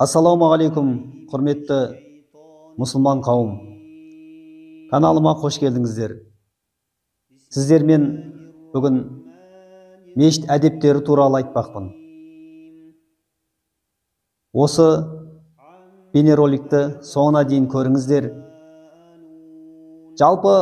Ассалаумағалейкум, құрметті мұсылман қауым. Каналыма қош келдіңіздер. Сіздермен бүгін мешіт әдептері туралы айтпақпын. Осы бейнероликті соңына дейін көріңіздер. Жалпы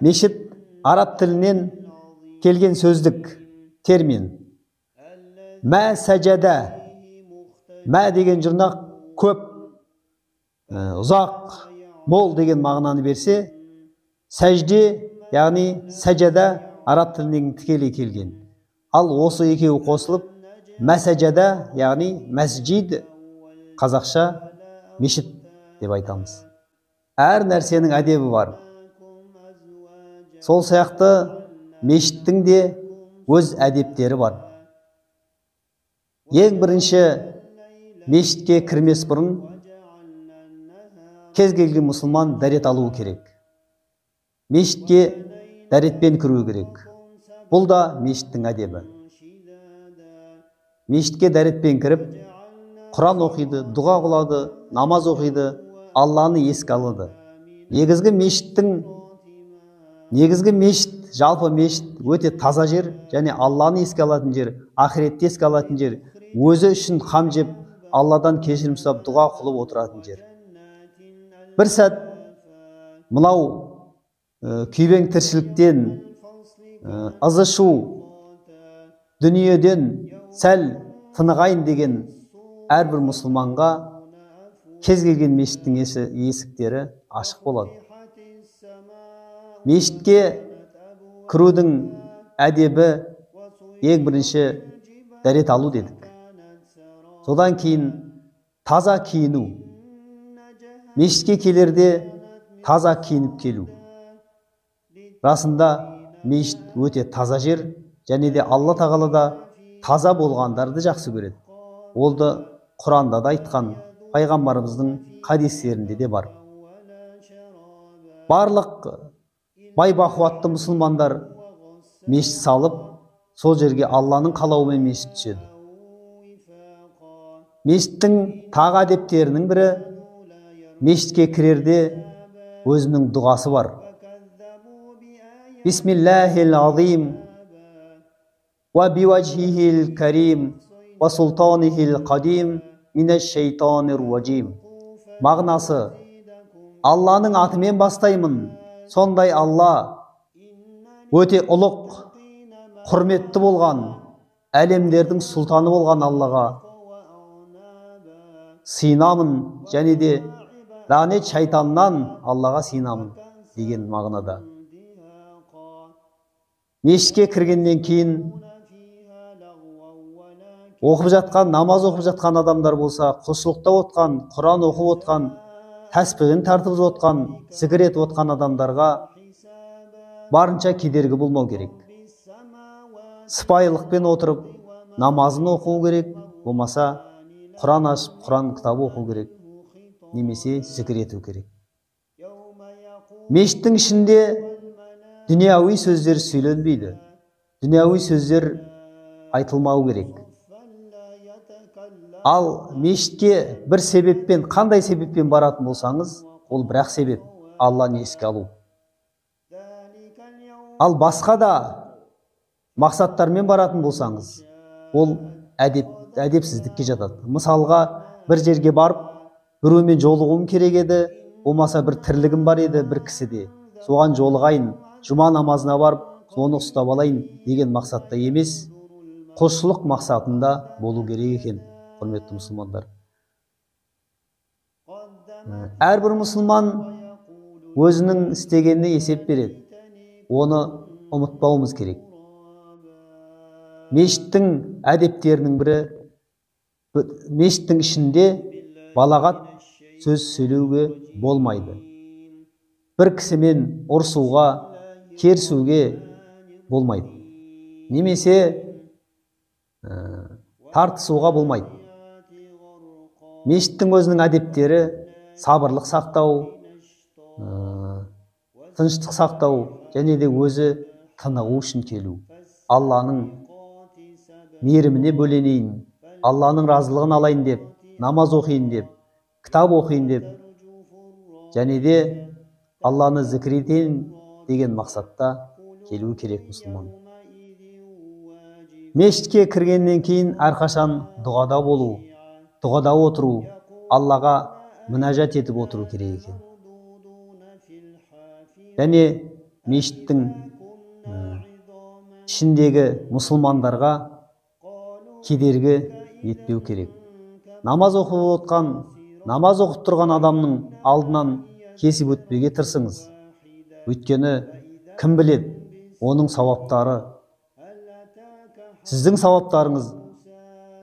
мешіт араб тілінен келген сөздік термин. Мә сәжәдә, мә деген жұрнақ көп, ұзақ, мол деген мағынаны берсе, сәжде, яғни сәжәдә араб тілінен тікелей келген. Ал осы екеуі қосылып, мәсәжәдә, яғни мәсжид, қазақша мешіт деп айтамыз. Әр нәрсенің әдебі бар. Сол сияқты мешіттің де өз әдептері бар. Ең бірінші мешітке кірмес бұрын кез келген мұсылман дәрет алуы керек. Мешітке дәретпен кіруі керек. Бұл да мешіттің әдебі. Мешітке дәретпен кіріп, Құран оқиды, дұға қылады, намаз оқиды, Алланы еске алады. Негізгі мешіт, жалпы мешіт өте таза жер, және Алланы еске алатын жер, ақиретті еске алатын жер, өзі үшін қам жеп, Алладан кешірім сұрап дұға қылып отыратын жер. Бір сәт мынау күйбең тіршіліктен, ызы-шу дүниеден сәл тынығайын деген әрбір мұсылманға кез келген мешіттің есіктері ашық болады. Мешітке кірудің әдебі ең бірінші дәрет алу дедік. Содан кейін таза киіну. Мешітке келерде таза киініп келу. Расында мешіт өте таза жер, және де Алла тағала да таза болғандарды жақсы көреді. Ол да Құранда да айтқан, пайғамбарымыздың хадистерінде де бар. Барлық бай бақуатты мұсылмандар мешіт салып, сол жерге Алланың қалауымен мешіт түседі. Мешіттің тағы әдептерінің бірі, мешітке кірерде өзінің дұғасы бар. Бисмиллахил азим, уа биуаджхихил карим, уа султанихил қадим, минәш шайтанир ражим. Мағынасы, Алланың атымен бастаймын, сондай Алла өте ұлық, құрметті болған, әлемдердің сұлтаны болған Аллаға сыйынамын, және де лағнет шайтаннан Аллаға сыйынамын деген мағынада. Мешітке кіргеннен кейін оқып жатқан, намаз оқып жатқан адамдар болса, құлшылықта отқан, Құран оқып отқан, тәсбихін тартып отқан, зікір етіп отқан адамдарға барынша кедергі болмау керек. Сыпайылықпен отырып намазын оқу керек, болмаса Құран ашып, Құран кітабы оқу керек, немесе зікір ету керек. Мешіттің ішінде дүнияуи сөздер сөйленбейді, дүнияуи сөздер айтылмау керек. Ал мешітке бір себеппен, қандай себеппен баратын болсаңыз, ол бір-ақ себеп, Алланы еске алу. Ал басқа да мақсаттармен баратын болсаңыз, ол әдепсіздікке жатады. Мысалға, бір жерге барып, біреумен жолығуым керек еді, болмаса бір тірлігім бар еді бір кісіде, соған жолығайын, жұма намазына барып, соны ұстап алайын деген мақсатта емес, құлшылық мақсатында болу керек екен, құрметті мұсылмандар. Әрбір мұсылман өзінің істегеніне есеп береді. Оны ұмытпауымыз керек. Мешіттің әдептерінің бірі, мешіттің ішінде балағат сөз сөйлеуге болмайды. Бір кісімен ұрсуға, керісуге болмайды. Немесе тартысуға болмайды. Мешіттің өзінің әдептері сабырлық сақтау, тыныштық сақтау, және де өзі тынығу үшін келу. Алланың мейіріміне бөленейін, Алланың разылығын алайын деп намаз оқиын деп, кітап оқиын деп, және де Алланы зікір етейін деген мақсатта келуі керек мұсылман. Мешітке кіргеннен кейін әрқашан дұғада болу, дұғада отыру, Аллаға мінәжат етіп отыру керек екен. Және мешіттің ішіндегі мұсылмандарға кедергі етпеу керек. Намаз оқып тұрған адамның алдынан кесіп өтпеуге тырысыңыз. Өйткені кім біледі, оның сауаптары, сіздің сауаптарыңыз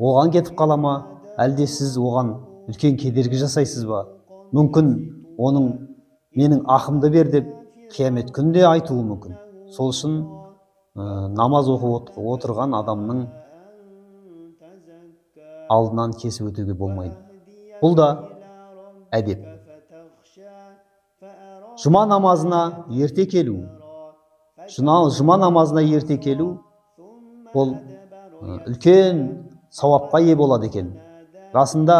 оған кетіп қала ма, әлде сіз оған үлкен кедергі жасайсыз ба? Мүмкін оның менің ақымды бер деп қиямет күнде айтуы мүмкін. Сол үшін намаз оқып отырған адамның алдынан кесіп өтуге болмайды. Бұл да әдеп. Жұма намазына ерте келу. Жұма намазына ерте келу ол үлкен сауапқа ие болады екен. Расында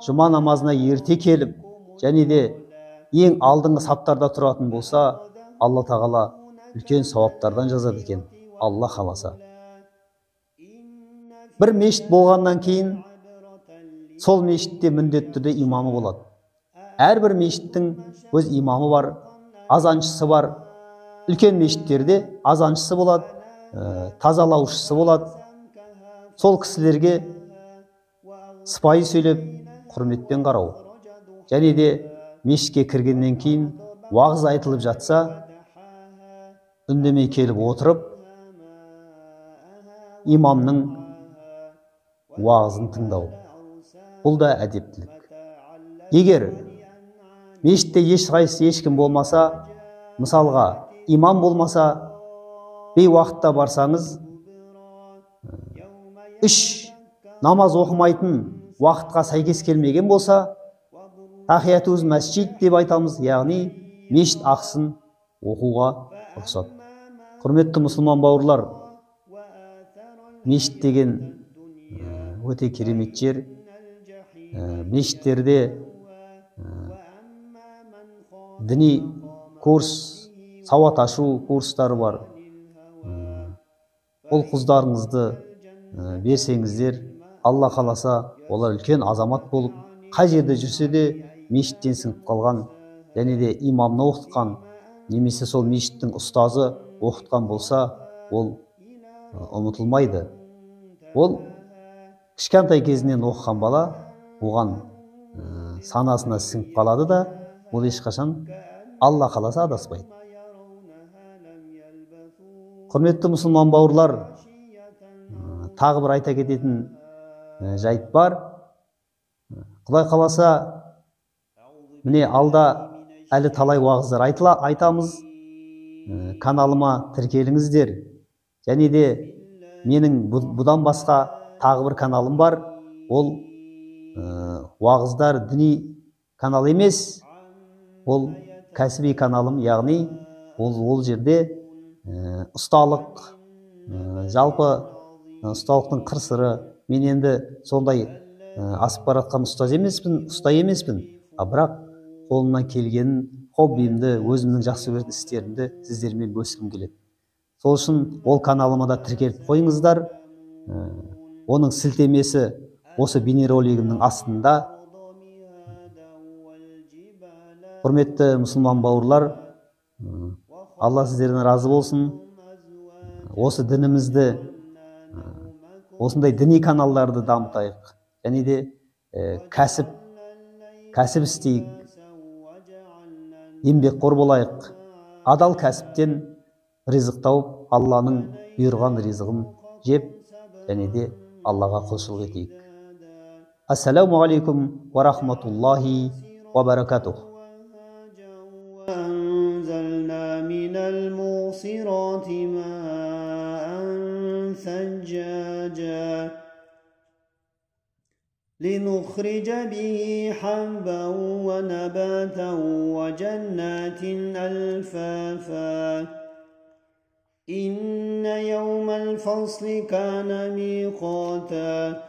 жұма намазына ерте келіп, және де ең алдыңғы саптарда тұратын болса, Алла тағала үлкен сауаптардан жазады екен, Алла қаласа. Бір мешіт болғаннан кейін сол мешітте міндетті түрде имамы болады. Әрбір мешіттің өз имамы бар, азаншысы бар. Үлкен мешіттерде азаншысы болады, тазалаушысы болады. Сол кісілерге сыпайы сөйлеп, құрметпен қарау. Және де мешітке кіргеннен кейін уағыз айтылып жатса, үндемей келіп отырып, имамның уағызын тыңдау. Бұл да әдептілік. Егер мешітте ешқайсысы ешкім болмаса, мысалға имам болмаса, бейуақытта барсаңыз, 3 намаз оқымайтын уақытқа сәйкес келмеген болса, тахиятуз мәсжид деп айтамыз, яғни мешіт ақысын оқуға рұқсат. Құрметті мұсылман бауырлар, мешіт деген өте керемет жер. Мешіттерде діни курс, сауат ашу курстары бар. Ол қыздарыңызды берсеңіздер, Алла қаласа, олар үлкен азамат болып, қай жерде жүрсе де мешіттен сіңіп қалған, және де имамны оқытқан, немесе сол мешіттің ұстазы оқытқан болса, ол ұмытылмайды. Ол кішкентай кезінен оқыған бала оған санасына сіңіп қалады да, ол ешқашан Алла қаласа адаспайды. Құрметті мұсылман бауырлар, тағы бір айта кететін жайт бар. Құдай қаласа, міне алда әлі талай уағыздар айтамыз. Каналыма тіркеліңіздер. Және де менің бұдан басқа тағы бір каналым бар. Ол уағыздар діни канал емес, ол кәсіби каналым, яғни ол жерде ұсталық, жалпы ұсталықтың қыр-сыры. Мен енді сондай асып баратқан ұстаз емеспін, ұста емеспін, бірақ қолымнан келгенін, хоббиімді, өзімнің жақсы көретін істерімді сіздермен бөліскім келеді. Сол үшін ол каналыма да тіркеліп қойыңыздар. Оның сілтемесі осы бейнеролигімнің астында. Құрметті мұсылман бауырлар, Алла сіздерден разы болсын. Осы дінімізді, осындай діни каналдарды дамытайық. Және де кәсіп істейік, еңбекқор болайық. Адал кәсіптен ризық тауып, Алланың бұйырған ризығын жеп, және де Аллаға құлшылық етейік. Ассаламу алейкум ва рахматуллахи ва баракатух. من المعصرات ماء ثجاجا لنخرج به حبا ونباتا وجنات ألفافا إن يوم الفصل كان ميقاتا.